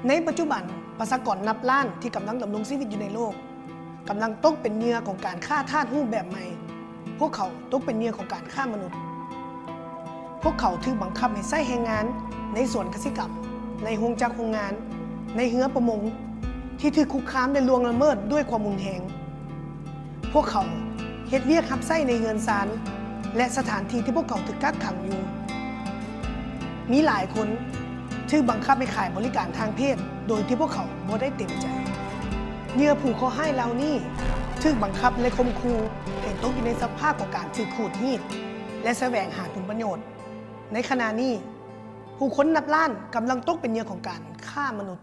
ໃນປັດຈຸບັນ, ປະຊາກອນນັບລ້ານທີ່ກຳລັງດຳລົງຊີວິດຢູ່ໃນໂລກ ກຳລັງຕົກເປັນເຫຍື່ອຂອງການຄ້າທາດຮູບແບບໃໝ່. ພວກເຂົາຕົກເປັນເຫຍື່ອຂອງການຄ້າມະນຸດ. ພວກເຂົາຖືກບັງຄັບໃຫ້ໃຊ້ແຮງງານໃນສວນກະສິກຳ, ໃນໂຮງຈັກໂຮງງານ, ໃນເຮືອປະມົງ ທີ່ຖືກຄຸກຄາມ ແລະ ລ່ວງລະເມີດດ້ວຍຄວາມຮຸນແຮງ. ພວກເຂົາເຮັດວຽກຮັບໃຊ້ໃນເຮືອນຊານ ແລະ ສະຖານທີ່ທີ່ພວກເຂົາຖືກກັກຂັງຢູ່. ມີຫຼາຍຄົນຖືກບັງຄັບໃຫ້ຂາຍບໍລິການທາງເພດໂດຍທີ່ພວກເຂົາບໍ່ໄດ້ເຕັມໃຈ. ເຫຍື່ອຜູ້ເຄາະຮ້າຍເຫຼົ່ານີ້ຖືກບັງຄັບ ແລະ ຂົ່ມຂູ່ໃຫ້ຕົກຢູ່ໃນສະພາບຂອງການຖືກຂູດຮີດ ແລະ ສະແຫວງຫາຜົນປະໂຫຍດ. ໃນຂະນະນີ້, ຜູ້ຄົນນັບລ້ານກຳລັງຕົກເປັນເຫຍື່ອຂອງການຄ້າມະນຸດ.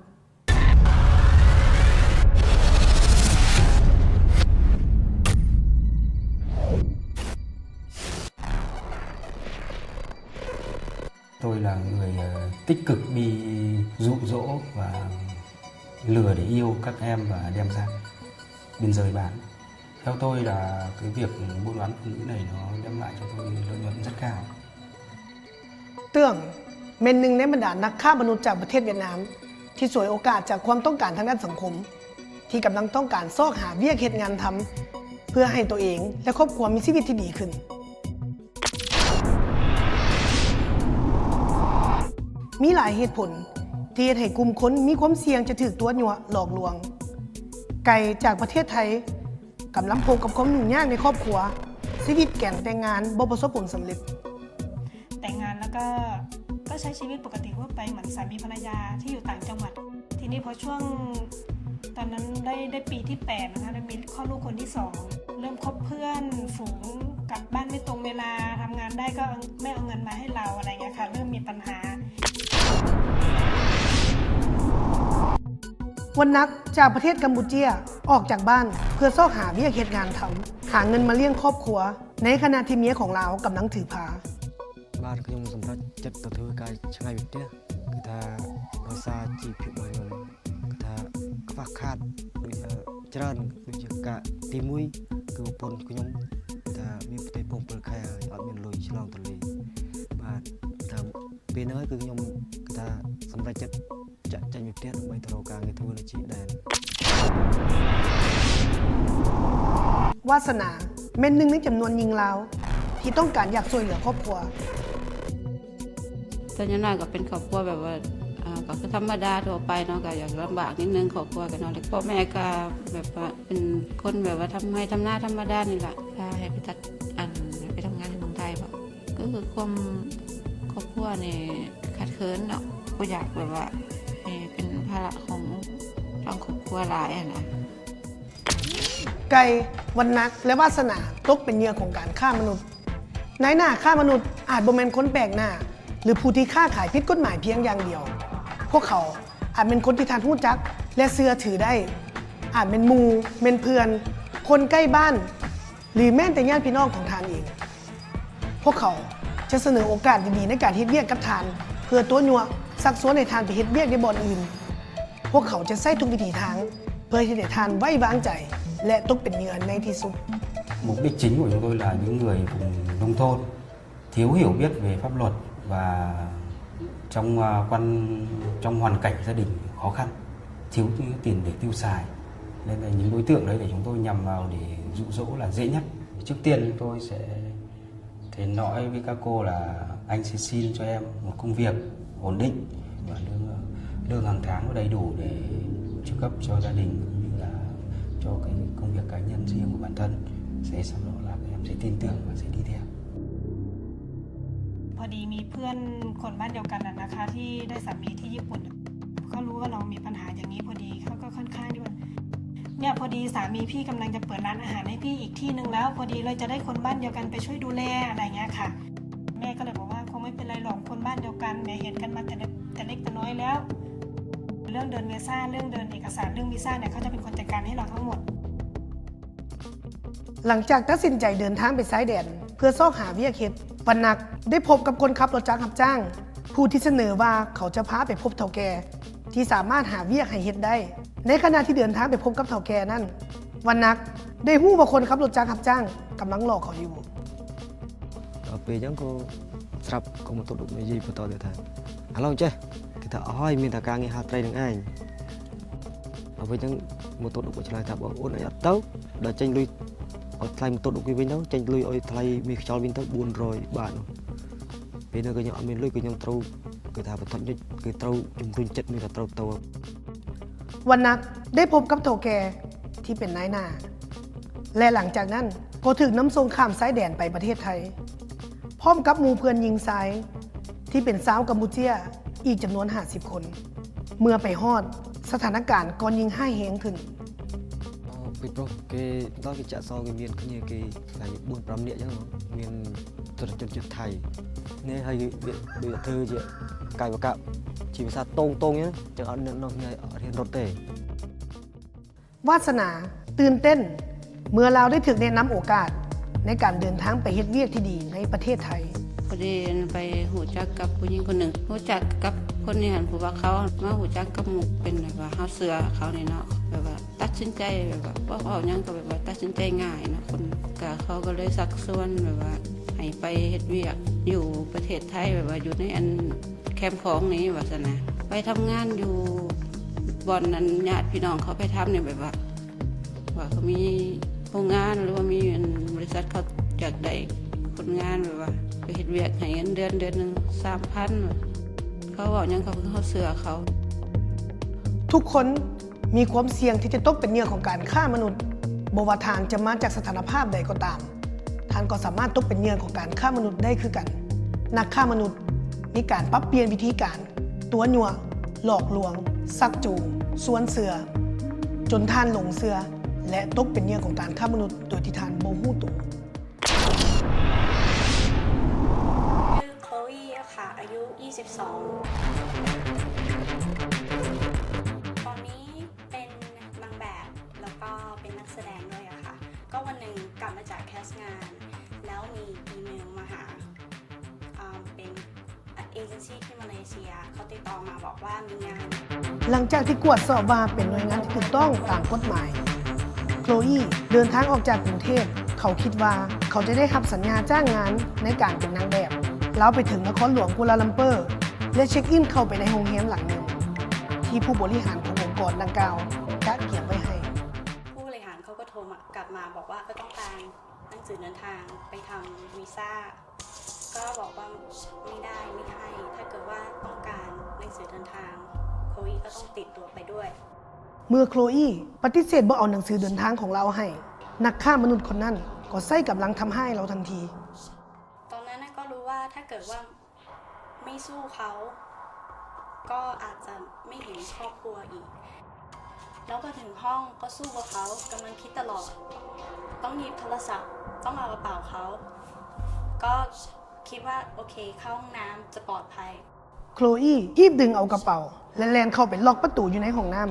ເຕື້ອງ ແມ່ນໜຶ່ງໃນບັນດານັກຄ້າມະນຸດຈາກປະເທດຫວຽດນາມ ທີ່ສວຍໂອກາດຈາກຄວາມຕ້ອງການທາງດ້ານສັງຄົມ ທີ່ກຳລັງຕ້ອງການຊອກຫາວຽກເຮັດງານທຳ ເພື່ອໃຫ້ຕົວເອງ ແລະ ຄອບຄົວມີຊີວິດທີ່ດີຂຶ້ນ. ມີຫຼາຍເຫດຜົນທີ່ເຮັດໃຫ້ກຸ່ມຄົນມີຄວາມສ່ຽງຈະຖືກຕົວະຍົວະຫຼອກລວງ. ໄກ່ ຈາກປະເທດໄທ ກຳລັງພົບກັບຄວາມຫຍຸ້ງຍາກໃນຄອບຄົວ, ຊີວິດການແຕ່ງງານບໍ່ປະສົບຜົນສຳເລັດ. แต่งงานแล้วก็ ก็ใช้ชีวิตปกติทั่วไปเหมือนสามีภรรยาที่อยู่ต่างจังหวัด ทีนี้พอช่วงตอนนั้นได้ ได้ปีที่แปดนะคะ ได้มีคลอดลูกคนที่สอง เริ่มคบเพื่อนฝูง กลับบ้านไม่ตรงเวลา ทำงานได้ก็ไม่เอาเงินมาให้เรา อะไรเงี้ยค่ะ เริ่มมีปัญหา. ວັນນັກ ຈາກປະເທດກຳປູເຈຍ ອອກຈາກບ້ານເພື່ອຊອກຫາວຽກເຮັດງານທຳ ຫາເງິນມາລ້ຽງຄອບຄົວ ໃນຂະນະທີ່ເມຍຂອງລາວກຳລັງຖືພາ. បានខ្ញុំសម្រេចចិត្តទៅធ្វើការឆ្ងាយពីផ្ទះ គឺថាដោយសារជីវភាពរបស់ខ្ញុំ គឺថាខ្វះខាតដូចច្រើន ដូចជាការទីមួយ គឺប្រពន្ធខ្ញុំ គឺថាមានផ្ទៃពោះ 7 ខែ ហើយអត់មានលុយឆ្លងទន្លេ បាទ តាមពេលហ្នឹងហើយ គឺខ្ញុំ គឺថាសម្រេចចិត្តចាក់ចេញពីផ្ទះ ដើម្បីទៅរកការងារធ្វើនៅជាដែន. ວາສະໜາ ແມ່ນໜຶ່ງໃນຈຳນວນຍິງລາວ ທີ່ຕ້ອງການຢາກຊ່ວຍເຫຼືອຄອບຄົວ. ສ່ວນໃຫຍ່ກໍເປັນຄອບຄົວແບບວ່າ ກໍຄືທຳມະດາທົ່ວໄປເນາະ ກໍຢາກລຳບາກນິດໜຶ່ງ ຄອບຄົວກໍເນາະ ແລ້ວພໍ່ແມ່ກໍແບບວ່າເປັນຄົນແບບວ່າທຳໄຮ່ທຳນາທຳມະດານີ້ລະ ຖ້າໃຫ້ໄປຕັດ ອັນ ໄປທຳງານຢູ່ເມືອງໄທບໍ ກໍຄືຄວາມ ຄອບຄົວນີ້ຂາດເຂີນເນາະ ບໍ່ຢາກແບບວ່າໃຫ້ເປັນພາລະຂອງທາງຄອບຄົວຫຼາຍຫັ້ນນະ. ໄກ່ ວັນນັກ ແລະ ວາສະໜາ ຕົກເປັນເຫຍື່ອຂອງການຄ້າມະນຸດ. ນາຍໜ້າຄ້າມະນຸດອາດບໍ່ແມ່ນຄົນແປກໜ້າ ຫຼື ຜູ້ທີ່ຄ້າຂາຍຜິດກົດໝາຍພຽງຢ່າງດຽວ. ພວກເຂົາອາດແມ່ນຄົນທີ່ທ່ານຮູ້ຈັກ ແລະ ເຊື່ອຖືໄດ້, ອາດແມ່ນໝູ່, ແມ່ນເພື່ອນ, ຄົນໃກ້ບ້ານ ຫຼື ແມ່ນແຕ່ຍາດພີ່ນ້ອງຂອງທ່ານເອງ. ພວກເຂົາຈະສະເໜີໂອກາດດີໆໃນການເຮັດວຽກກັບທ່ານ ເພື່ອຕົວະຍົວະຊັກຊວນໃຫ້ທ່ານໄປເຮັດວຽກໃນບ່ອນອື່ນ. ພວກເຂົາຈະໃຊ້ທຸກວິທີທາງ ເພື່ອເຮັດໃຫ້ທ່ານໄວ້ວາງໃຈ ແລະ ຕົກເປັນເຫຍື່ອໃນທີ່ສຸດ. Mục đích chính của chúng tôi là những người vùng nông thôn, thiếu hiểu biết về pháp luật và trong, à, quan, trong hoàn cảnh gia đình khó khăn, thiếu tiền để tiêu xài. Nên là những đối tượng đấy để chúng tôi nhằm vào để dụ dỗ là dễ nhất. Trước tiên chúng tôi sẽ Thì nói với các cô là anh sẽ xin cho em một công việc ổn định và lương, lương hàng tháng có đầy đủ để chu cấp cho gia đình cũng như là cho cái công việc cá nhân riêng của bản thân. Sẽ sau đó là em sẽ tin tưởng và sẽ đi theo. พอดีมีเพื่อนคนบ้านเดียวกันน่ะนะคะ ที่ได้สามีที่ญี่ปุ่น เขารู้ว่าเรามีปัญหาอย่างนี้พอดี เขาก็ค่อนข้างที่ว่า เนี่ย พอดีสามีพี่กำลังจะเปิดร้านอาหารให้พี่อีกที่หนึ่งแล้ว พอดีเลยจะได้คนบ้านเดียวกันไปช่วยดูแล อะไรเงี้ยค่ะ แม่ก็เลยบอกว่า คงไม่เป็นไรหรอก คนบ้านเดียวกัน แหม เห็นกันมาแต่เล็ก แต่เล็กแต่น้อยแล้ว เรื่องเดินวีซ่า เรื่องเดินเอกสาร เรื่องวีซ่าเนี่ย เขาจะเป็นคนจัดการให้เราทั้งหมด. ຫຼັງຈາກຕັດສິນໃຈເດີນທາງໄປຊາຍແດນເພື່ອຊອກຫາວຽກເຮັດ, ວັນນັກໄດ້ພົບກັບຄົນຂັບລົດຈັກຮັບຈ້າງ ຜູ້ທີ່ສະເໜີວ່າເຂົາຈະພາໄປພົບເຖົ້າແກ່ທີ່ສາມາດຫາວຽກໃຫ້ເຮັດໄດ້. ໃນຂະນະທີ່ເດີນທາງໄປພົບກັບເຖົ້າແກ່ນັ້ນ, ວັນນັກໄດ້ຮູ້ວ່າຄົນຂັບລົດຈັກຮັບຈ້າງກຳລັງຫຼອກເຂົາຢູ່. ដល់ពេលអញ្ចឹងក៏ស្រាប់ក៏មកទប់និយាយបន្តទៀតថា ឥឡូវចេះ ថាអស់ហើយ មានតែការងារហាលត្រីនឹងឯង។ អ្វីចឹង មកតូតអុកឆ្លើយថា បើអូនអត់ទៅ ដល់ចេញលុយឲ្យថ្លៃមកតូតអុកវិញទៅ ចេញលុយឲ្យថ្លៃមេខ្យល់វិញទៅ ៤រយបាតនោះ។ ពេលនោះក៏ខ្ញុំអត់មានលុយ ក៏ខ្ញុំត្រូវ គេថាបន្ថត់ញុច គេត្រូវជំរុញចិត្ត មានតែត្រូវទៅ។ ວັນណាក់ ໄດ້ພົບກັບເຖົ້າແກ່ທີ່ເປັນນາຍໜ້າ ແລະ ຫຼັງຈາກນັ້ນກໍຖືກນຳສົ່ງຂ້າມຊາຍແດນໄປປະເທດໄທ ພ້ອມກັບໝູ່ເພື່ອນຍິງຊາຍທີ່ເປັນຊາວກຳປູເຈຍອີກຈຳນວນຫ້າສິບຄົນ. ເມື່ອໄປຮອດ, ສະຖານະການກໍຍິ່ງຮ້າຍແຮງຂຶ້ນ. ເອີ ເປັນໂປຣ ເກ ຕອນເກຈະຊອ ເກ ມຽນ ເຂຍ ເກ ຫຼາຍ 4-5 ເນຍ ຍັງ ມຽນ ຈະ ຈະ ຈະ ໄທ ເນ ໃຫ້ ໂດຍ ເທີ ຈະ ກາຍ ວະກະ ຈີ ພາສາ ຕົງ ຕົງ ຍັງ ຈະ ເອົາ ເນ ເນ ຮຽນ ລົດ ເຕ. ວາດສະໜາຕື່ນເຕັ້ນ ເມື່ອລາວໄດ້ຖືກແນະນຳໂອກາດໃນການເດີນທາງໄປເຮັດວຽກທີ່ດີໃນປະເທດໄທ. ພໍດີໄປຮູ້ຈັກກັບຜູ້ຍິງຄົນໜຶ່ງ ຮູ້ຈັກກັບຄົນນີ້ຫັ້ນ ຜູ້ວ່າເຂົາມາຮູ້ຈັກກັບໝູ່ ເປັນແບບວ່າເຮົາເຊື່ອເຂົານີ້ເນາະ ແບບວ່າຕັດສິນໃຈ ແບບວ່າບໍ່ເວົ້າຫຍັງກໍແບບວ່າຕັດສິນໃຈງ່າຍເນາະ ຄົນ ກະເຂົາກໍເລີຍຊັກຊວນແບບວ່າໃຫ້ໄປເຮັດວຽກຢູ່ປະເທດໄທ ແບບວ່າຢູ່ໃນອັນ ແຄມຂອງນີ້ວ່າຊັ້ນນະ ໄປທຳງານຢູ່ບ່ອນນັ້ນ ຍາດພີ່ນ້ອງເຂົາໄປທຳນີ້ ແບບວ່າ ວ່າເຂົາມີໂຮງງານ ຫຼືວ່າມີອັນບໍລິສັດ ເຂົາຢາກໄດ້ຄົນງານ ແບບວ່າໄປເຮັດວຽກໃຫ້ເງິນເດືອນ ເດືອນໜຶ່ງສາມພັນ ເຂົາເວົ້າຫຍັງເຂົາເຮົາເຊື່ອເຂົາ. ທຸກຄົນ ມີຄວາມສ່ຽງທີ່ຈະຕົກເປັນເຫຍື່ອຂອງການຄ້າມະນຸດ. ບໍ່ວ່າທ່ານຈະມາຈາກສະຖານະພາບໃດກໍຕາມ, ທ່ານກໍສາມາດຕົກເປັນເຫຍື່ອຂອງການຄ້າມະນຸດໄດ້ຄືກັນ. ນັກຄ້າມະນຸດມີການປັບປ່ຽນວິທີການຕົວະຍົວະ, ຫຼອກລວງ, ຊັກຈູງ, ຊວນເຊື່ອ, ຈົນທ່ານຫຼົງເຊື່ອ ແລະ ຕົກເປັນເຫຍື່ອຂອງການຄ້າມະນຸດໂດຍທີ່ທ່ານບໍ່ຮູ້ຕົວ. ຊື່ໂຄລອີ ອະ ຄ່ະ ອາຍຸ ຊາວສອງ ຕອນນີ້ເປັນນາງແບບ ແລ້ວກໍເປັນນັກສະແດງດ້ວຍອະຄ່ະ. ກໍວັນໜຶ່ງກັບມາຈາກແຄສງານ ແລ້ວມີອີເມວມາຫາ ເປັນ ເອເຈັນຊີທີ່ມາເລເຊຍ ເຂົາຕິດຕໍ່ມາບອກວ່າມີງານ. ຫຼັງຈາກທີ່ກວດສອບວ່າເປັນໜ່ວຍງານທີ່ຖືກຕ້ອງຕາມກົດໝາຍ, ໂຄລອີເດີນທາງອອກຈາກກຸງເທບ. ເຂົາຄິດວ່າເຂົາຈະໄດ້ຮັບສັນຍາຈ້າງງານໃນການເປັນນາງແບບ. ລາວໄປເຖິງນະຄອນຫຼວງກົວລາລຳເປີ ແລະ ເຊັກອິນເຂົ້າໄປໃນໂຮງແຮມຫຼັງໜຶ່ງ ທີ່ຜູ້ບໍລິຫານຂອງອົງກອນດັ່ງກ່າວກະກຽມໄວ້ໃຫ້. ຜູ້ບໍລິຫານເຂົາກໍໂທມາກັບມາບອກວ່າ ເຂົາຕ້ອງການໜັງສືເດີນທາງໄປທຳວີຊາ. ກໍບອກວ່າ ໄມ່ໄດ້ ໄມ່ໃຫ້ ຖ້າເກີດວ່າຕ້ອງການໜັງສືເດີນທາງ ໂຄລອີກໍຕ້ອງຕິດຕົວໄປດ້ວຍ. ເມື່ອໂຄລອີປະຕິເສດບໍ່ເອົາໜັງສືເດີນທາງຂອງລາວໃຫ້, ນັກຄ້າມະນຸດຄົນນັ້ນກໍໃຊ້ກຳລັງທຳຮ້າຍລາວທັນທີ. ຕອນນັ້ນກໍຮູ້ວ່າ ຖ້າເກີດວ່າໄມ່ສູ້ເຂົາ ກໍອາດຈະໄມ່ເຫັນຄອບຄົວອີກ. ແລ້ວກໍເຖິງຫ້ອງກໍສູ້ບໍ່ເຂົາ ກຳລັງຄິດຕະຫຼອດ ຕ້ອງຫຍິບໂທລະສັບ ຕ້ອງເອົາກະເປົາເຂົາ ກໍຄິດວ່າ ໂອເຄ ເຂົ້າຫ້ອງນ້ຳຈະປອດໄພ. ໂຄລອີຮີບດຶງເອົາກະເປົາ ແລະ ແລ່ນເຂົ້າໄປລັອກປະຕູຢູ່ໃນຫ້ອງນ້ຳ.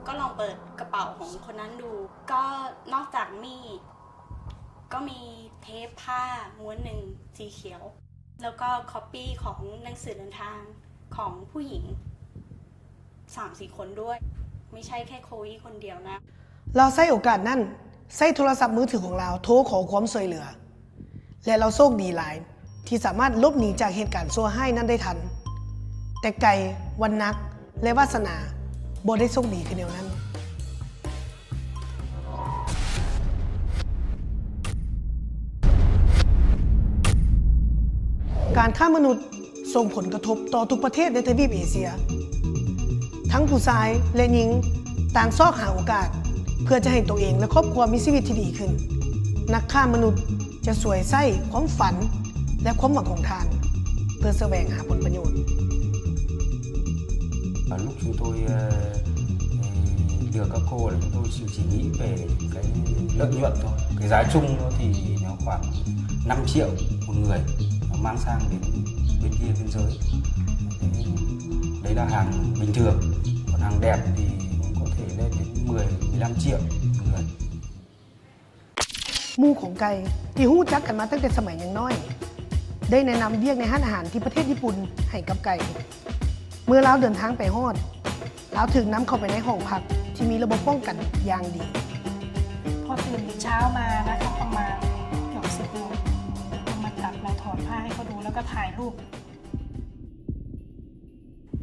ກໍລອງເປີດກະເປົາຂອງຄົນນັ້ນດູ ກໍນອກຈາກມີດ ກໍມີເທບຜ້າມ້ວນໜຶ່ງສີຂຽວ ແລ້ວກໍຄອບປີ້ຂອງໜັງສືເດີນທາງຂອງຜູ້ຍິງສາມສີ່ຄົນດ້ວຍ ໄມ່ໃຊ່ແຄ່ໂຄລອີຄົນດຽວນະ. ລາວໃຊ້ໂອກາດນັ້ນ ໃຊ້ໂທລະສັບມືຖືຂອງລາວໂທຂໍຄວາມຊ່ວຍເຫຼືອ ແລະ ລາວໂຊກດີຫຼາຍທີ່ສາມາດຫຼົບໜີຈາກເຫດການຊົ່ວຮ້າຍນັ້ນໄດ້ທັນ. ແຕ່ໄກ່, ວັນນັກ ແລະ ວາສະໜາບໍ່ໄດ້ໂຊກດີຄືແນວນັ້ນ. ການຄ້າມະນຸດສົ່ງຜົນກະທົບຕໍ່ທຸກປະເທດໃນທະວີບເອເຊຍ. ທັງຜູ້ຊາຍ ແລະ ຍິງ ຕ່າງຊອກຫາໂອກາດເພື່ອຈະໃຫ້ໂຕເອງ ແລະ ຄອບຄົວມີຊີວິດທີ່ດີຂຶ້ນ. ນັກຄ້າມະນຸດຈະສວຍໃຊ້ຄວາມຝັນ ແລະ ຄວາມຫວັງຂອງທ່ານ ເພື່ອສະແຫວງຫາຜົນປະໂຫຍດ. Và lúc chúng tôi ờ, ờ, lừa các cô là chúng tôi chỉ, chỉ nghĩ về cái lợi nhuận thôi. Cái giá chung nó thì nó khoảng năm triệu một người, nó mang sang đến bên kia biên giới. Thế đấy là hàng bình thường. Còn hàng đẹp thì cũng có thể lên đến mười, mười lăm triệu một người. ໝູ່ຂອງໄກ່ທີ່ຮູ້ຈັກກັນມາຕັ້ງແຕ່ສະໄໝຍັງນ້ອຍ ໄດ້ແນະນຳວຽກໃນຮ້ານອາຫານທີ່ປະເທດຍີ່ປຸ່ນໃຫ້ກັບໄກ່. ເມື່ອລາວເດີນທາງໄປຮອດ, ລາວຖືກນຳເຂົ້າໄປໃນຫ້ອງພັກທີ່ມີລະບົບປ້ອງກັນຢ່າງດີ. พอตื่นเช้ามานะคะ ประมาณเกือบสิบโมง มาจับ เราถอดผ้าให้เขาดู แล้วก็ถ่ายรูป.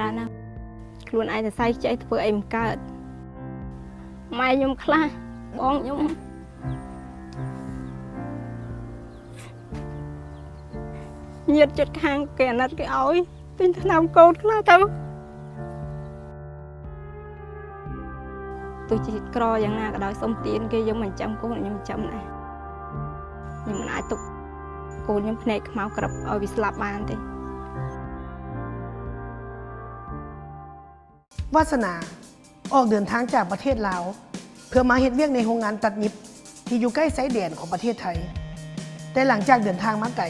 ລານະ ខ្លួនឯងតែសែងចិត្តធ្វើអីមិនកើត។ ម៉ែខ្ញុំខ្លះ បងខ្ញុំ ញាតិជិតខាងគេអាណិតគេឲ្យទិញថ្នាំកូនខ្លះទៅ។ ទោះជាក្រយ៉ាងណាក៏ដោយ សុំទានគេ យើងមិនចាំកូនខ្ញុំចាំដែរ។ ខ្ញុំមិនអាចទុកកូនខ្ញុំភ្នែកខ្មៅក្រឹបឲ្យវាស្លាប់បានទេ។ ວາສະໜາ ອອກເດີນທາງຈາກປະເທດລາວ ເພື່ອມາເຮັດວຽກໃນໂຮງງານຕັດຫຍິບ ທີ່ຢູ່ໃກ້ຊາຍແດນຂອງປະເທດໄທ. ແຕ່ຫຼັງຈາກເດີນທາງມາໄກ,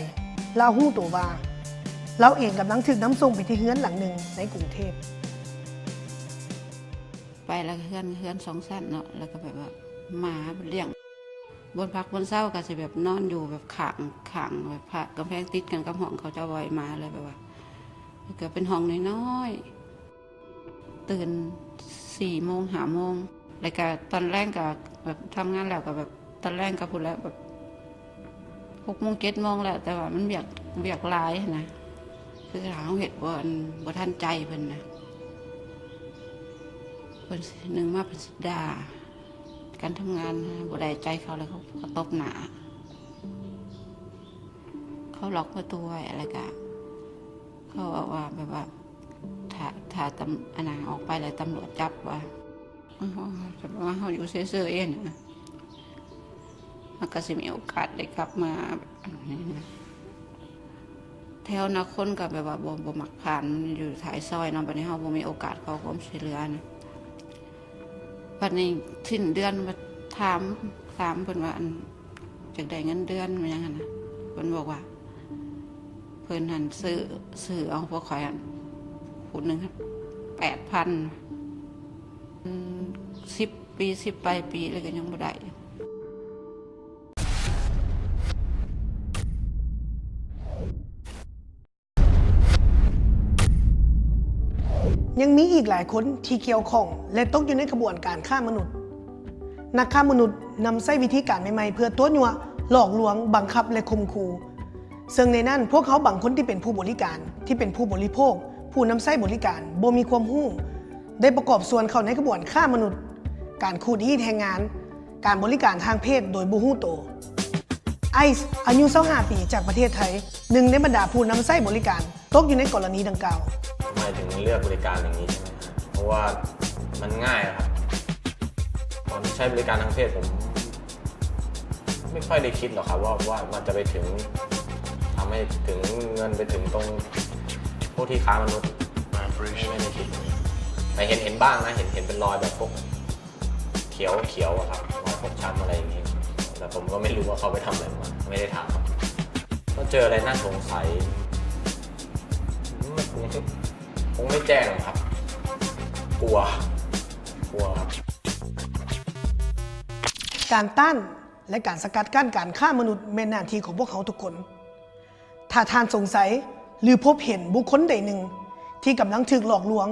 ລາວຮູ້ໂຕວ່າ ລາວເອງກຳລັງຖືກນຳສົ່ງໄປທີ່ເຮືອນຫຼັງໜຶ່ງໃນກຸງເທບ. ໄປແລ້ວເຮືອນ ເຮືອນສອງຊັ້ນເນາະ ແລ້ວກໍແບບວ່າໝາລ້ຽງ ບ່ອນພັກບ່ອນເຊົາກໍຊິແບບນອນຢູ່ແບບຂ້າງ ຂ້າງແບບ ກຳແພງຕິດກັນກັບຫ້ອງເຂົາເຈົ້າ ບໍ່ໃຫ້ໝາເລີຍ ແບບວ່າ ກໍເປັນຫ້ອງນ້ອຍໆ ຕື່ນສີ່ໂມງຫ້າໂມງ ແລ້ວກະຕອນແລງກະແບບທຳງານແລ້ວກະແບບຕອນແລງກະພຸ້ນແຫຼະ ແບບຫົກໂມງເຈັດໂມງແຫຼະ ແຕ່ວ່າມັນວຽກ ວຽກຫຼາຍຫັ້ນນະ ຄືຖ້າເຮົາເຮັດບໍ່ ອັນ ບໍ່ທັນໃຈເພິ່ນນະ ເພິ່ນຊິ ໜຶ່ງມາເພິ່ນຊິດ່າ ການທຳງານນະ ບໍ່ໄດ້ໃຈເຂົາແລ້ວເຂົາກໍຕົບໜ້າ ເຂົາລັອກປະຕູໄວ້ ແລ້ວກະເຂົາເວົ້າວ່າແບບວ່າ ຖ້າ ຖ້າຕຳ ອັນນ່າ ອອກໄປແລ້ວຕຳຫຼວດຈັບວ່າ ເຮົາ ເຮົາ ເຮົາຢູ່ເຊີຍໆເອງນະ ເຮົາກໍຊິມີໂອກາດໄດ້ກັບມາ ແຖວນະຄົນກໍແບບວ່າບໍ່ ບໍ່ມັກຜ່ານ ມັນຢູ່ທ້າຍຊອຍເນາະ ບັດນີ້ເຮົາບໍ່ມີໂອກາດຂໍຄວາມຊ່ວຍເຫຼືອນະ ບັດນີ້ສິ້ນເດືອນມາຖາມ ຖາມເພິ່ນວ່າ ອັນ ຢາກໄດ້ເງິນເດືອນ ແມ່ນຫຍັງຫັ້ນນະ ເພິ່ນບອກວ່າ ເພິ່ນຫັ້ນຊື້ ຊື້ເອົາພວກຂ້ອຍຫັ້ນ ຜູ້ໜຶ່ງຫັ້ນແປດພັນ ອືມ ສິບປີ ສິບປາຍປີແລ້ວກໍຍັງບໍ່ໄດ້ຢູ່. ຍັງມີອີກຫຼາຍຄົນທີ່ກ່ຽວຂ້ອງ ແລະ ຕົກຢູ່ໃນຂະບວນການຄ້າມະນຸດ. ນັກຄ້າມະນຸດນຳໃຊ້ວິທີການໃໝ່ໆ ເພື່ອຕົວະຍົວະ, ຫຼອກລວງ, ບັງຄັບ ແລະ ຂົ່ມຂູ່. ເຊິ່ງໃນນັ້ນ, ພວກເຮົາບາງຄົນທີ່ເປັນຜູ້ບໍລິການ, ທີ່ເປັນຜູ້ບໍລິໂພກ, ຜູ້ນຳໃຊ້ບໍລິການ, ບໍ່ມີຄວາມຮູ້, ໄດ້ປະກອບສ່ວນເຂົ້າໃນຂະບວນຄ້າມະນຸດ, ການຂູດຮີດແຮງງານ, ການບໍລິການທາງເພດໂດຍບໍ່ຮູ້ໂຕ. ໄອສ໌ ອາຍຸຊາວຫ້າປີ ຈາກປະເທດໄທ, ໜຶ່ງໃນບັນດາຜູ້ນຳໃຊ້ບໍລິການ ຕົກຢູ່ໃນກໍລະນີດັ່ງກ່າວ. ທຳໄມເຖິງເລືອກບໍລິການຢ່າງນີ້ໃຊ່ໄໝ? ເພາະວ່າມັນງ່າຍແລ້ວຄັບ. ຕອນໃຊ້ບໍລິການທາງເພດ ຜົມ ໄມ່ຄ່ອຍໄດ້ຄິດຫຼອກຄັບ ວ່າ ວ່າມັນຈະໄປເຖິງ ທຳໃຫ້ເຖິງເງິນ ໄປເຖິງຕົງພວກທີ່ຄ້າມະນຸດ ໄມ່ໄດ້ຄິດ. ແຕ່ເຫັນ ເຫັນບ້າງນະ ເຫັນ ເຫັນເປັນລອຍແບບພວກຂຽວ ຂຽວອະຄັບ ລອຍຟກຊ້ຳອະໄລຢ່າງນີ້ ແຕ່ຜົມກໍໄມ່ຮູ້ວ່າເຂົາໄປທຳອະໄລມາ ໄມ່ໄດ້ຖາມ. ຖ້າເຈີອະໄລໜ້າສົງໄສ ມັນຄົງ ຄົງໄມ່ແຈ້ງຫຼອກຄັບ ກົວ ກົວຄັບ. ການຕ້ານ ແລະ ການສະກັດກັ້ນການຄ້າມະນຸດແມ່ນໜ້າທີ່ຂອງພວກເຮົາທຸກຄົນ. ຖ້າທ່ານສົງໄສ ຫຼື ພົບເຫັນບຸກຄົນໃດໜຶ່ງທີ່ກຳລັງຖືກຫຼອກລວງ,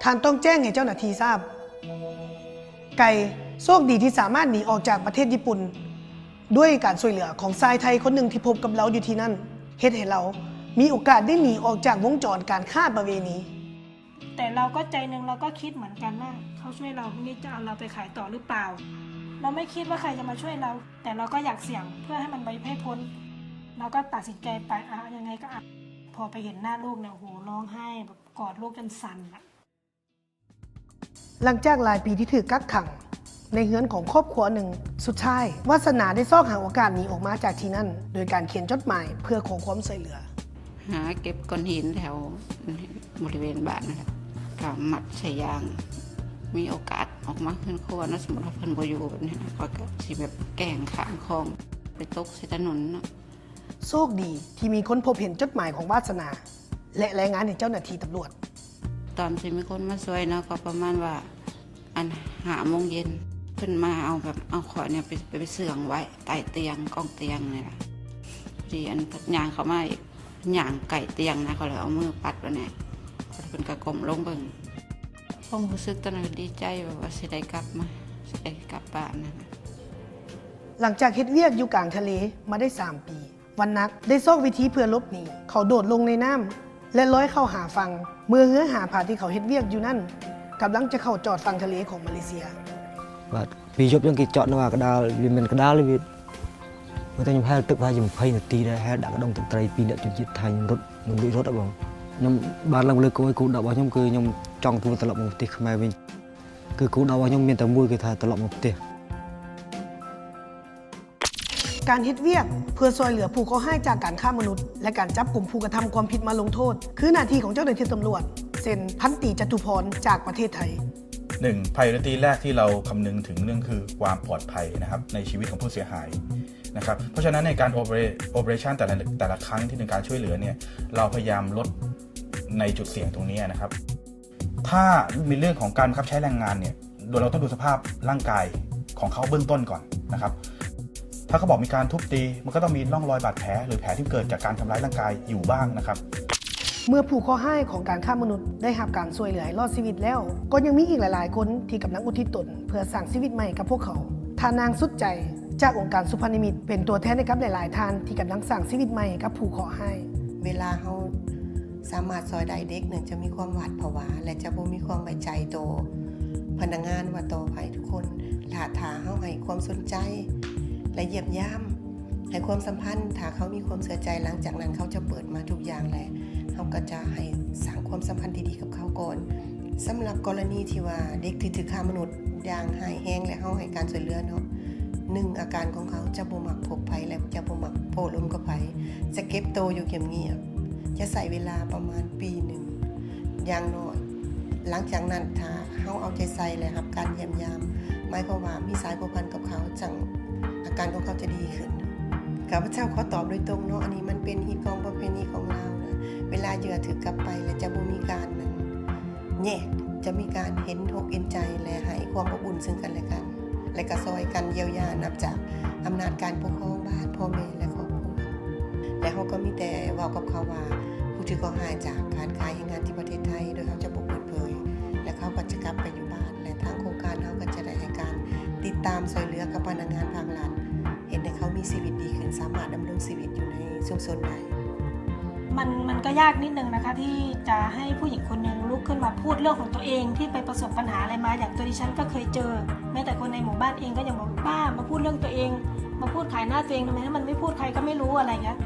ທ່ານຕ້ອງແຈ້ງໃຫ້ເຈົ້າໜ້າທີ່ຊາບ. ໄກ່ ໂຊກດີທີ່ສາມາດໜີອອກຈາກປະເທດຍີ່ປຸ່ນ ດ້ວຍການຊ່ວຍເຫຼືອຂອງຊາຍໄທຄົນໜຶ່ງທີ່ພົບກັບລາວຢູ່ທີ່ນັ້ນ, ເຮັດໃຫ້ລາວມີໂອກາດໄດ້ໜີອອກຈາກວົງຈອນການຄ້າປະເວນີ. ແຕ່ເຮົາກໍໃຈໜຶ່ງເຮົາກໍຄິດເໝືອນກັນວ່າ ເຂົາຊ່ວຍເຮົານີ້ຈະເອົາເຮົາໄປຂາຍຕໍ່ຫຼືເປົ່າ. ເຮົາໄມ່ຄິດວ່າໃຄຈະມາຊ່ວຍເຮົາ, ແຕ່ເຮົາກໍຢາກສ່ຽງເພື່ອໃຫ້ມັນໄປໃຫ້ພົ້ນ. ເຮົາກໍຕັດສິນໃຈໄປ ອາ ຍັງໄງກໍເອົາ. ພໍໄປເຫັນໜ້າລູກນີ້ ໂອ້ໂຫ ຮ້ອງໄຫ້ແບບກອດລູກຈົນສັ່ນ. ຫຼັງຈາກຫຼາຍປີທີ່ຖືກກັກຂັງໃນເຮືອນຂອງຄອບຄົວໜຶ່ງ, ສຸດທ້າຍ ວາດສະໜາໄດ້ຊອກຫາໂອກາດໜີອອກມາຈາກທີ່ນັ້ນ ໂດຍການຂຽນຈົດໝາຍເພື່ອຂໍຄວາມຊ່ວຍເຫຼືອ. ຫາເກັບກ້ອນຫີນແຖວບໍລິເວນບ້ານນັ້ນແຫຼະ ກໍມັດໃສ່ຢາງ. ມີໂອກາດອອກມາເຮືອນຄົວເນາະ, ສົມມຸດວ່າເພິ່ນບໍ່ຢູ່ແບບນີ້ນະ, ຂ້ອຍກໍຊິແບບແກ້ງຂ້າມຄອງໄປຕົກໃສ່ຖະໜົນເນາະ. ໂຊກດີທີ່ມີຄົນພົບເຫັນຈົດໝາຍຂອງວາດສະໜາ ແລະ ລາຍງານໃຫ້ເຈົ້າໜ້າທີ່ຕຳຫຼວດ. ຕອນທີ່ມີຄົນມາຊ່ວຍເນາະ ກໍປະມານວ່າ ອັນ ຫ້າໂມງເຢັນ ເພິ່ນມາເອົາແບບ ເອົາຂ້ອຍນີ້ໄປ ໄປເຊື່ອງໄວ້ໃຕ້ຕຽງ ກ້ອງຕຽງນີ້ລະ. ພໍດີອັນ ຍ່າງເຂົ້າມາອີກ ຍ່າງໃກ້ຕຽງນະ, ຂ້ອຍເລີຍເອົາມືປັດໄວ້ແນ່. ເພິ່ນກໍກົ້ມລົງເບິ່ງ. ຄວາມຮູ້ສຶກຕອນນັ້ນດີໃຈ ແບບວ່າຊິໄດ້ກັບມາ ຊິໄດ້ກັບບ້ານນັ້ນນະ. ຫຼັງຈາກເຮັດວຽກຢູ່ກາງທະເລມາໄດ້ສາມປີ, ວັນນັກໄດ້ຊອກວິທີເພື່ອຫຼົບໜີ. ເຂົາໂດດລົງໃນນ້ຳ ແລະ ລອຍເຂົ້າຫາຝັ່ງ. ເມື່ອເຮືອຫາປາທີ່ເຂົາເຮັດວຽກຢູ່ນັ້ນ ກຳລັງຈະເຂົ້າຈອດຝັ່ງທະເລຂອງມາເລເຊຍ. ບາດ ເປັນຍົບ ຍັງກິດຈອດນະວ່າກະດາລ ມັນກະດາລເລີຍ. ເມື່ອຕອນຍາມແພລຕຶກພາຍາມໄພນະຕີແຮດດະກະດົງຕະໄຕປີນະ ຈົນຈິດທາຍຍົມລົດ ຍົມລຸຍລົດອະບອງ. ຍາມບ້ານຫຼັງເລີຍ ໂກຍ ກູດອກວ່າ ຍາມຄືຍາມຈອງໂຕຕະຫຼອບມາປະເທດຂະແມເວັງ. ຄືກູດອກວ່າ ຍາມແມ່ນຕະມວຍ ຄືຖ້າຕະຫຼອບມາປະເທດ. ການເຮັດວຽກເພື່ອຊ່ວຍເຫຼືອຜູ້ເຄາະຮ້າຍຈາກການຄ້າມະນຸດ ແລະ ການຈັບກຸມຜູ້ກະທຳຄວາມຜິດມາລົງໂທດ ຄືໜ້າທີ່ຂອງເຈົ້າໜ້າທີ່ຕຳຫຼວດ ເຊັ່ນ ພັນຕີ ຈະຕຸພອນ ຈາກປະເທດໄທ. ໜຶ່ງ priority ແລກທີ່ເຮົາຄຳນຶງເຖິງເລື່ອງຄືຄວາມປອດໄພນະຄັບ ໃນຊີວິດຂອງຜູ້ເສຍຫາຍນະຄັບ. ເພາະສະນັ້ນໃນການ operation ແຕ່ລະ ແຕ່ລະຄັ້ງທີ່ເປັນການຊ່ວຍເຫຼືອເນຍ ເຮົາພະຍາຍາມລົດໃນຈຸດສ່ຽງຕົງນີ້ນະຄັບ. ຖ້າມີເລື່ອງຂອງການບັງຄັບໃຊ້ແຮງງານເນຍ ໂດຍເຮົາຕ້ອງດູສະພາບຮ່າງກາຍຂອງເຂົາເບື້ອງຕົ້ນກ່ອນນະຄັບ. ຖ້າເຂົາບອກມີການທຸບຕີ ມັນກໍຕ້ອງມີຮ່ອງຮອຍບາດແຜ ຫຼື ແຜທີ່ເກີດຈາກການທຳຮ້າຍຮ່າງກາຍຢູ່ບ້າງນະຄັບ. ເມື່ອຜູ້ເຄາະຮ້າຍຂອງການຄ້າມະນຸດໄດ້ຮັບການຊ່ວຍເຫຼືອໃຫ້ລອດຊີວິດແລ້ວ, ກໍຍັງມີອີກຫຼາຍໆຄົນທີ່ກຳລັງອຸທິດຕົນເພື່ອສ້າງຊີວິດໃໝ່ກັບພວກເຂົາ. ທ່ານນາງ ສຸດໃຈ ຈາກອົງການສຸພານິມິດ ເປັນຕົວແທນໃຫ້ກັບຫຼາຍໆທ່ານທີ່ກຳລັງສ້າງຊີວິດໃໝ່ກັບຜູ້ເຄາະຮ້າຍ. ເວລາເຮົາ ສາມາດຊ່ອຍໄດ້ເດັກນັ້ນຈະມີຄວາມຫວາດຜະຫວາ ແລະ ຈະບໍ່ມີຄວາມໄວ້ໃຈຕໍ່ພະນັກງານວ່າຕໍ່ໃຜທຸກຄົນ ຖ້າ ຖ້າເຮົາໃຫ້ຄວາມສົນໃຈ ແລະ ຢ້ຽມຢາມ ໃຫ້ຄວາມສຳພັນ ຖ້າເຂົາມີຄວາມເຊື່ອໃຈ ຫຼັງຈາກນັ້ນເຂົາຈະເປີດມາທຸກຢ່າງ ແລະ ເຮົາກໍຈະໃຫ້ສ້າງຄວາມສຳພັນທີ່ດີກັບເຂົາກ່ອນ. ສຳລັບກໍລະນີທີ່ວ່າເດັກທີ່ຖືກຄ້າມະນຸດຢ່າງຮ້າຍແຮງ ແລະ ເຮົາໃຫ້ການຊ່ວຍເຫຼືອເນາະ ໜຶ່ງ ອາການຂອງເຂົາຈະບໍ່ມັກພົບໃຜ ແລະ ຈະບໍ່ມັກໂອ້ລົມກັບໃຜ ຈະເກັບໂຕຢູ່ງຽບໆ ຈະໃຊ້ເວລາປະມານປີໜຶ່ງຢ່າງໜ້ອຍ. ຫຼັງຈາກນັ້ນ ຖ້າເຮົາເອົາໃຈໃສ່ ແລະ ຮັບການຢ້ຽມຢາມ ໝາຍຄວາມວ່າມີສາຍພົວພັນກັບເຂົາ ຈັ່ງອາການຂອງເຂົາຈະດີຂຶ້ນ. ຂ້າພະເຈົ້າຂໍຕອບໂດຍຕົງເນາະ ອັນນີ້ມັນເປັນຮີດຄອງປະເພນີຂອງລາວນະ ເວລາເຫຍື່ອຖືກກັບໄປ ແລະ ຈະບໍ່ມີການ ຈະມີການເຫັນອົກເຫັນໃຈ ແລະ ໃຫ້ຄວາມອົບອຸ່ນເຊິ່ງກັນແລະກັນ ແລະ ກະຊ່ອຍກັນຢຽວຢາ ນັບຈາກອຳນາດການປົກຄອງບ້ານ, ພໍ່ແມ່ ແລະ ຄອບຄົວ. ແລະ ເຮົາກໍມີແຕ່ເວົ້າກັບເຂົາວ່າ ຜູ້ຖືກເຄາະຮ້າຍຈາກການຂາຍແຮງງານທີ່ປະເທດໄທ ໂດຍເຮົາຈະບໍ່ເປີດເຜີຍ ແລະ ເຂົາກໍຈະກັບໄປຢູ່ບ້ານ ແລະ ທາງໂຄງການເຮົາກໍຈະໄດ້ໃຫ້ການຕິດຕາມຊ່ວຍເຫຼືອກັບພະນັກງານພາກລັດ ເຮັດໃຫ້ເຂົາມີຊີວິດດີຂຶ້ນ, ສາມາດດຳລົງຊີວິດຢູ່ໃນຊຸມຊົນໄດ້. มันมันก็ยากนิดนึงนะคะ ที่จะให้ผู้หญิงคนหนึ่งลุกขึ้นมาพูดเรื่องของตัวเองที่ไปประสบปัญหาอะไรมา อย่างตัวดิฉันก็เคยเจอ แม้แต่คนในหมู่บ้านเองก็ยังบอก "ป้า มาพูดเรื่องตัวเอง มาพูดขายหน้าตัวเองทำไม ถ้ามันไม่พูดใครก็ไม่รู้" อะไรเงี้ย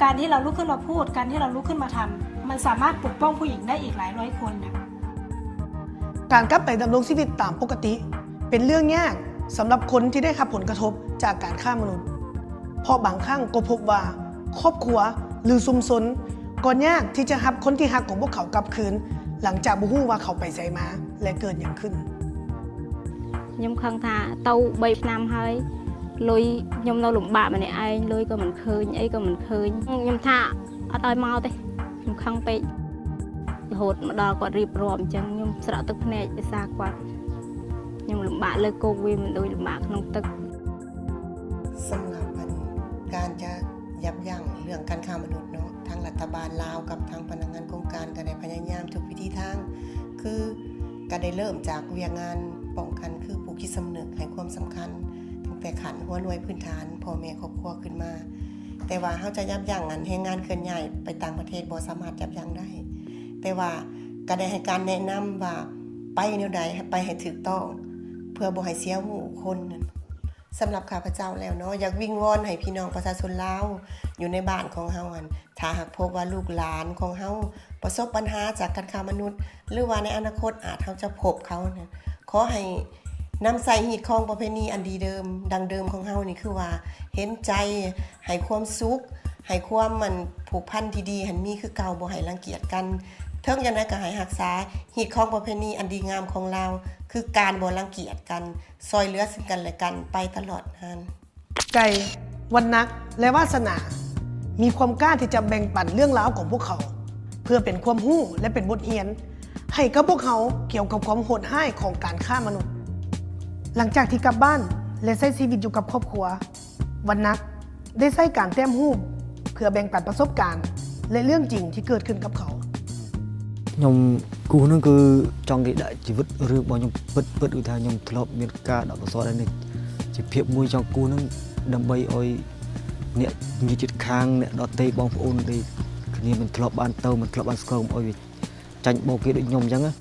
การที่เราลุกขึ้นมาพูด การที่เราลุกขึ้นมาทำ มันสามารถปกป้องผู้หญิงได้อีกหลายร้อยคนนะ ການກັບໄປດຳລົງຊີວິດຕາມປົກກະຕິ ເປັນເລື່ອງຍາກສຳລັບຄົນທີ່ໄດ້ຮັບຜົນກະທົບຈາກການຄ້າມະນຸດ ເພາະບາງຄັ້ງກໍພົບວ່າ ຄອບຄົວ ຫຼື ຊຸມຊົນ ກໍຍາກທີ່ຈະຮັບຄົນທີ່ຮັກຂອງພວກເຂົາກັບຄືນ ຫຼັງຈາກບໍ່ຮູ້ວ່າເຂົາໄປໃສມາ ແລະ ເກີດຫຍັງຂຶ້ນ. ខ្ញុំខឹងថា ទៅបីឆ្នាំហើយ លុយខ្ញុំនៅលំបាកម្នាក់ឯង លុយក៏មិនឃើញ អីក៏មិនឃើញ ខ្ញុំថា អត់ឲ្យមកទេ ខ្ញុំខឹងពេក រហូតមកដល់គាត់រៀបរាប់អញ្ចឹង ខ្ញុំស្រក់ទឹកភ្នែកដោយសារគាត់ ខ្ញុំលំបាកលើគុក វាមិនដូចលំបាកក្នុងទឹក។ ສຳລັບອັນການຈະຢັບຢັ້ງເລື່ອງການຄ້າມະນຸດເນາະ ທາງລັດຖະບານລາວກັບທາງພະນັກງານໂຄງການກໍໄດ້ພະຍາຍາມທຸກວິທີທາງ ຄືກໍໄດ້ເລີ່ມຈາກວຽກງານປ້ອງກັນ ຄືປູກຈິດສຳນຶກໃຫ້ຄວາມສຳຄັນ ຕັ້ງແຕ່ຂັ້ນຫົວໜ່ວຍພື້ນຖານ ພໍ່ແມ່ຄອບຄົວຂຶ້ນມາ. ແຕ່ວ່າເຮົາຈະຍັບຢັ້ງອັນແຮງງານເຄື່ອນຍ້າຍໄປຕ່າງປະເທດບໍ່ສາມາດຍັບຢັ້ງໄດ້ ແຕ່ວ່າກໍໄດ້ໃຫ້ການແນະນຳວ່າໄປແນວໃດ ໃຫ້ໄປໃຫ້ຖືກຕ້ອງ ເພື່ອບໍ່ໃຫ້ເສຍຫູຄົນນັ້ນ. ສຳລັບຂ້າພະເຈົ້າແລ້ວເນາະ ຢາກວິງວອນໃຫ້ພີ່ນ້ອງປະຊາຊົນລາວ ຢູ່ໃນບ້ານຂອງເຮົາຫັ້ນ ຖ້າຫາກພົບວ່າລູກຫຼານຂອງເຮົາປະສົບບັນຫາຈາກການຄ້າມະນຸດ ຫຼືວ່າໃນອະນາຄົດອາດເຮົາຈະພົບເຂົານັ້ນ ຂໍໃຫ້ ນຳໃຊ້ຮີດຄອງປະເພນີອັນດີເດີມ ດັ້ງເດີມຂອງເຮົານີ້ຄືວ່າ ເຫັນໃຈ ໃຫ້ຄວາມສຸກ ໃຫ້ຄວາມອັນຜູກພັນທີ່ດີຫັ້ນມີຄືເກົ່າ ບໍ່ໃຫ້ລັງກຽດກັນ ເຖິງຢ່າງໃດກໍໃຫ້ຮັກສາຮີດຄອງປະເພນີອັນດີງາມຂອງລາວ ຄືການບໍ່ລັງກຽດກັນ ຊ່ອຍເຫຼືອເຊິ່ງກັນແລະກັນໄປຕະຫຼອດຫັ້ນ. ໄກ່, ວັນນັກ ແລະ ວາສະໜາ ມີຄວາມກ້າທີ່ຈະແບ່ງປັນເລື່ອງລາວຂອງພວກເຂົາ ເພື່ອເປັນຄວາມຮູ້ ແລະ ເປັນບົດຮຽນ ໃຫ້ກັບພວກເຮົາກ່ຽວກັບຄວາມໂຫດຮ້າຍຂອງການຄ້າມະນຸດ. ຫຼັງຈາກທີ່ກັບບ້ານ ແລະ ໃຊ້ຊີວິດຢູ່ກັບຄອບຄົວ, ວັນນັກ ໄດ້ໃຊ້ການແຕ້ມຮູບ ເພື່ອແບ່ງປັນປະສົບການ ແລະ ເລື່ອງຈິງທີ່ເກີດຂຶ້ນກັບເຂົາ. ខ្ញុំគូសហ្នឹងគឺចង់គេដាក់ជីវិតរឿងរបស់ខ្ញុំពិតៗ គឺថាខ្ញុំធ្លាប់មានការដាក់បន្សល់នេះជាភាពមួយចង់គូសហ្នឹងដើម្បីឲ្យអ្នកជិតខាងអ្នកដទៃបងប្អូនដែលគ្នាមិនធ្លាប់បានទៅមិនធ្លាប់បានស្គាល់កុំឲ្យវាចាញ់បោកគេដូចខ្ញុំអញ្ចឹងណា.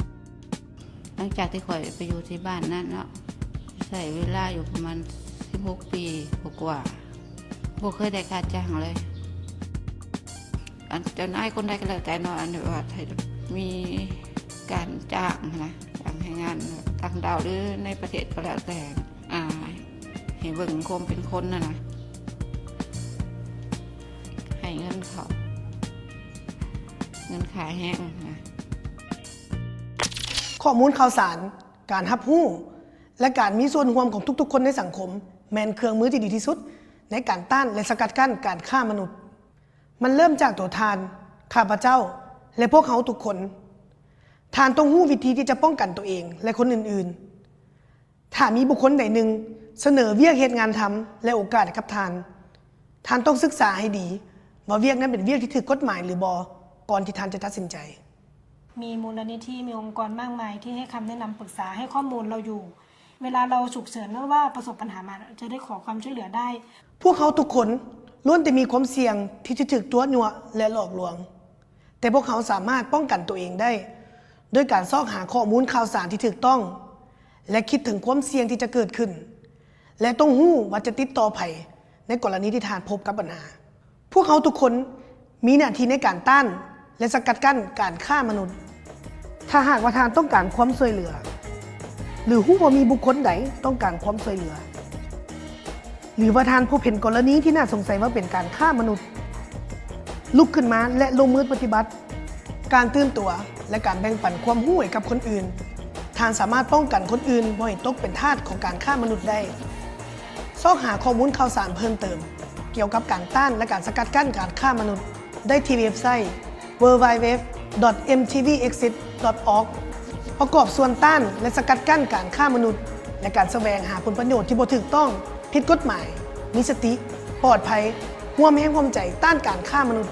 ຫຼັງຈາກທີ່ຂ້ອຍໄປຢູ່ທີ່ບ້ານນັ້ນເນາະ ໃຊ້ເວລາຢູ່ປະມານສິບຫົກປີກວ່າໆ ບໍ່ເຄີຍໄດ້ຄ່າຈ້າງເລີຍ ອັນເຈົ້ານາຍຄົນໃດກໍແລ້ວແຕ່ເນາະ ອັນວ່າໃຫ້ມີການຈ້າງຫັ້ນນະ ຈ້າງໃຫ້ງານຕ່າງດ້າວ ຫຼື ໃນປະເທດກໍແລ້ວແຕ່ ອ່າ ໃຫ້ເບິ່ງຄວາມເປັນຄົນຫັ້ນນະ ໃຫ້ເງິນເຂົາ ເງິນຄ່າແຮງຫັ້ນນະ. ຂໍ້ມູນຂ່າວສານ, ການຮັບຮູ້ ແລະ ການມີສ່ວນຮ່ວມຂອງທຸກໆຄົນໃນສັງຄົມ ແມ່ນເຄື່ອງມືທີ່ດີທີ່ສຸດໃນການຕ້ານ ແລະ ສະກັດກັ້ນການຄ້າມະນຸດ. ມັນເລີ່ມຈາກຕົວທ່ານ, ຂ້າພະເຈົ້າ ແລະ ພວກເຮົາທຸກຄົນ. ທ່ານຕ້ອງຮູ້ວິທີທີ່ຈະປ້ອງກັນຕົວເອງ ແລະ ຄົນອື່ນໆ. ຖ້າມີບຸກຄົນໃດໜຶ່ງສະເໜີວຽກເຮັດງານທຳ ແລະ ໂອກາດໃຫ້ກັບທ່ານ, ທ່ານຕ້ອງສຶກສາໃຫ້ດີວ່າວຽກນັ້ນເປັນວຽກທີ່ຖືກກົດໝາຍ ຫຼື ບໍ່ ກ່ອນທີ່ທ່ານຈະຕັດສິນໃຈ. ມີมูลนิธิ มีองค์กรมากมายที่ให้คำแนะนำปรึกษา ให้ข้อมูลเราอยู่ เวลาเราฉุกเฉินหรือว่าประสบปัญหามา เราจะได้ขอความช่วยเหลือได้. ພວກເຮົາທຸກຄົນລ້ວນແຕ່ມີຄວາມສ່ຽງທີ່ຈະຖືກຕົວະຍົວະ ແລະ ຫຼອກລວງ. ແຕ່ພວກເຮົາສາມາດປ້ອງກັນຕົວເອງໄດ້ ໂດຍການຊອກຫາຂໍ້ມູນຂ່າວສານທີ່ຖືກຕ້ອງ ແລະ ຄິດເຖິງຄວາມສ່ຽງທີ່ຈະເກີດຂຶ້ນ ແລະ ຕ້ອງຮູ້ວ່າຈະຕິດຕໍ່ໃຜໃນກໍລະນີທີ່ທ່ານພົບກັບບັນຫາ. ພວກເຮົາທຸກຄົນມີໜ້າທີ່ໃນການຕ້ານ ແລະ ສະກັດກັ້ນການຄ້າມະນຸດ. ຖ້າຫາກວ່າທ່ານຕ້ອງການຄວາມຊ່ວຍເຫຼືອ ຫຼື ຮູ້ວ່າມີບຸກຄົນໃດຕ້ອງການຄວາມຊ່ວຍເຫຼືອ ຫຼືວ່າທ່ານພົບເຫັນກໍລະນີທີ່ໜ້າສົງໄສວ່າເປັນການຄ້າມະນຸດ, ລຸກຂຶ້ນມາ ແລະ ລົງມືປະຕິບັດ. ການຕື່ນຕົວ ແລະ ການແບ່ງປັນຄວາມຮູ້ໃຫ້ກັບຄົນອື່ນ, ທ່ານສາມາດປ້ອງກັນຄົນອື່ນບໍ່ໃຫ້ຕົກເປັນທາດຂອງການຄ້າມະນຸດໄດ້. ຊອກຫາຂໍ້ມູນຂ່າວສານເພີ່ມເຕີມກ່ຽວກັບການຕ້ານ ແລະ ການສະກັດກັ້ນການຄ້າມະນຸດໄດ້ທີ່ເວັບໄຊ www .mtvexit.org ປະກອບສ່ວນຕ້ານ ແລະ ສະກັດກັ້ນການຄ້າມະນຸດ ແລະ ການສະແຫວງຫາຜົນປະໂຫຍດທີ່ບໍ່ຖືກຕ້ອງ, ຜິດກົດໝາຍ, ມີສະຕິ, ປອດໄພ, ຮ່ວມແຮງຮ່ວມໃຈຕ້ານການຄ້າມະນຸດ.